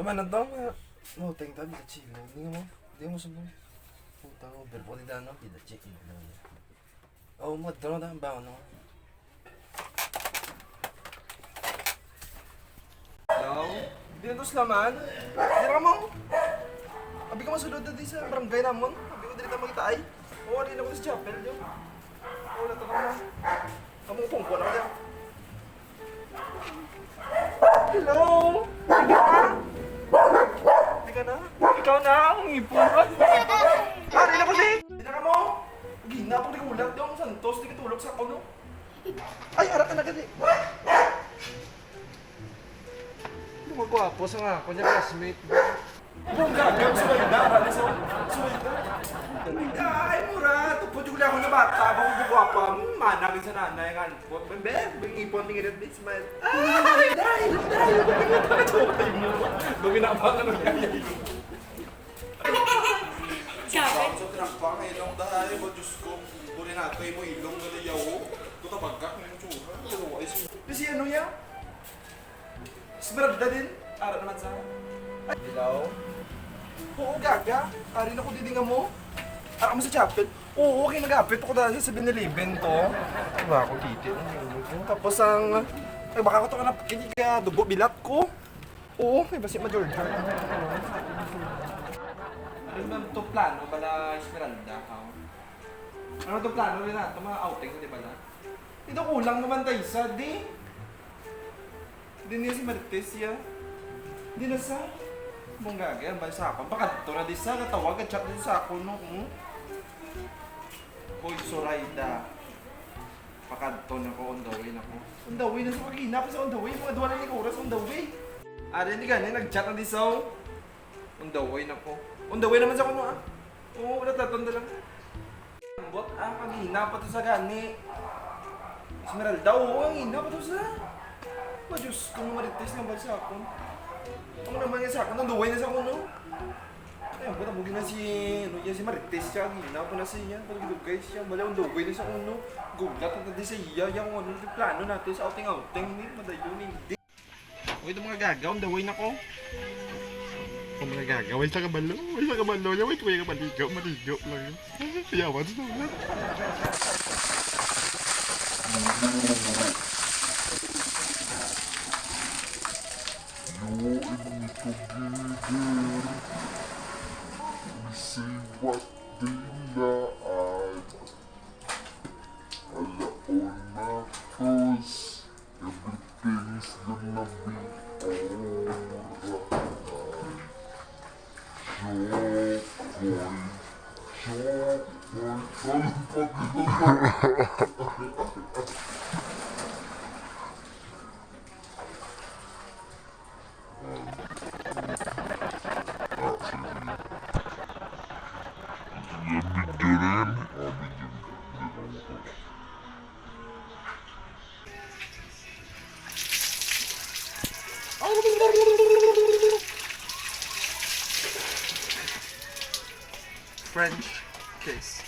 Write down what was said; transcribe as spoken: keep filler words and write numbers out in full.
Ano to? Mga mauteng ta, bida chilo. Di nga mo, di mo sabon. Puta, overboard na, no? Bida chilo. Oh, mo, dro na, ba, no? Hello? Di na to sila man. Di na mo. Abi ko masulod na di sa barangay namon. Abi ko dili ta magita ay. Oo, di na ko sa chapel, yo. Oo, nato na mo. Amo ko pungko na ko dyan. Hello? Teka na? Teka na? Ikaw na ang ipon. Ah, di na ko si. Di na ka mo. Gina ko di ko ulag daw ang santos, di ka tulog sa kuno. Ay, ara ka na gani. Ano magwapo sa nga ako niya, classmate? Ang gagawin sa may dara ni sa suweldo. Ay, mura. Tupod yung lang ako na bata. Bako gagwapa. Hmm, managin sa nanay nga. Bebe, bing ipon, bing irit, bing smile. Ay, dahil, dahil. Bang ginapa ka nung Sa, sa trapa nga ilong dahil ba, Diyos ko. Puri na ito, imo ilong na dayaw. Ito tabagak, may tsura. Pero, ay, si- Kasi ano ya? Esmeralda din? Ara naman sa. Ay, hello? Oo, gaga. Ari na ko didi nga mo. Ara mo sa chapel. Oo, okay, nag-apit ako dahil sa Seven Eleven to. Diba ako titi? Tapos ang, ay, baka ko to ka na, hindi ka dugo, bilat ko. Oo, kay basi majorjor. Ano man to plano bala, Esmeralda? How? Ano to plano, Renato? Mga outing, di ba na? Ito kulang naman tayo sa, di? Di niya si Marites, ya. Di na sa. Mong gagay, ang sa akon. Pakadto na di sa, katawag, ka-chat di sa ako, no? Hmm? Hoy, Sorayda. Pakadto na ko, on the way na ko. On the way na sa pagina pa sa on the way. Mga duwa na ni oras, on the way. Ari ni gani, nag-chat na di sa, oh. On the way na ko. On the way naman sa kuno, ah. Oo, wala tatanda lang. Ambot, ah, pagina pa to sa gani. Esmeralda, oo, ang ina pa to sa. Oh, Diyos ko, Marites lang ba sa akon? Ang naman nga sa akon, on the way na sa kuno. Ay, ang buta mo gina si, ano, yan, si Marites siya, gina ko na siya, pag guys siya, bali ang dugay na sa uno, gulat ang tadi sa iya, yung ano, yung plano natin sa outing-outing, ni, madayon, hindi. Uy, ito mga gaga, on the way na ko. Ang mga gaga, wait sa kabalo, wait sa kabalo, ya, wait, wait, maligo, maligo lang. Yawan sa mga. You and me together. We say what they like. Alaon na, 'cause everything's gonna be alright. Shokoy, shokoy, shokoy. French kiss.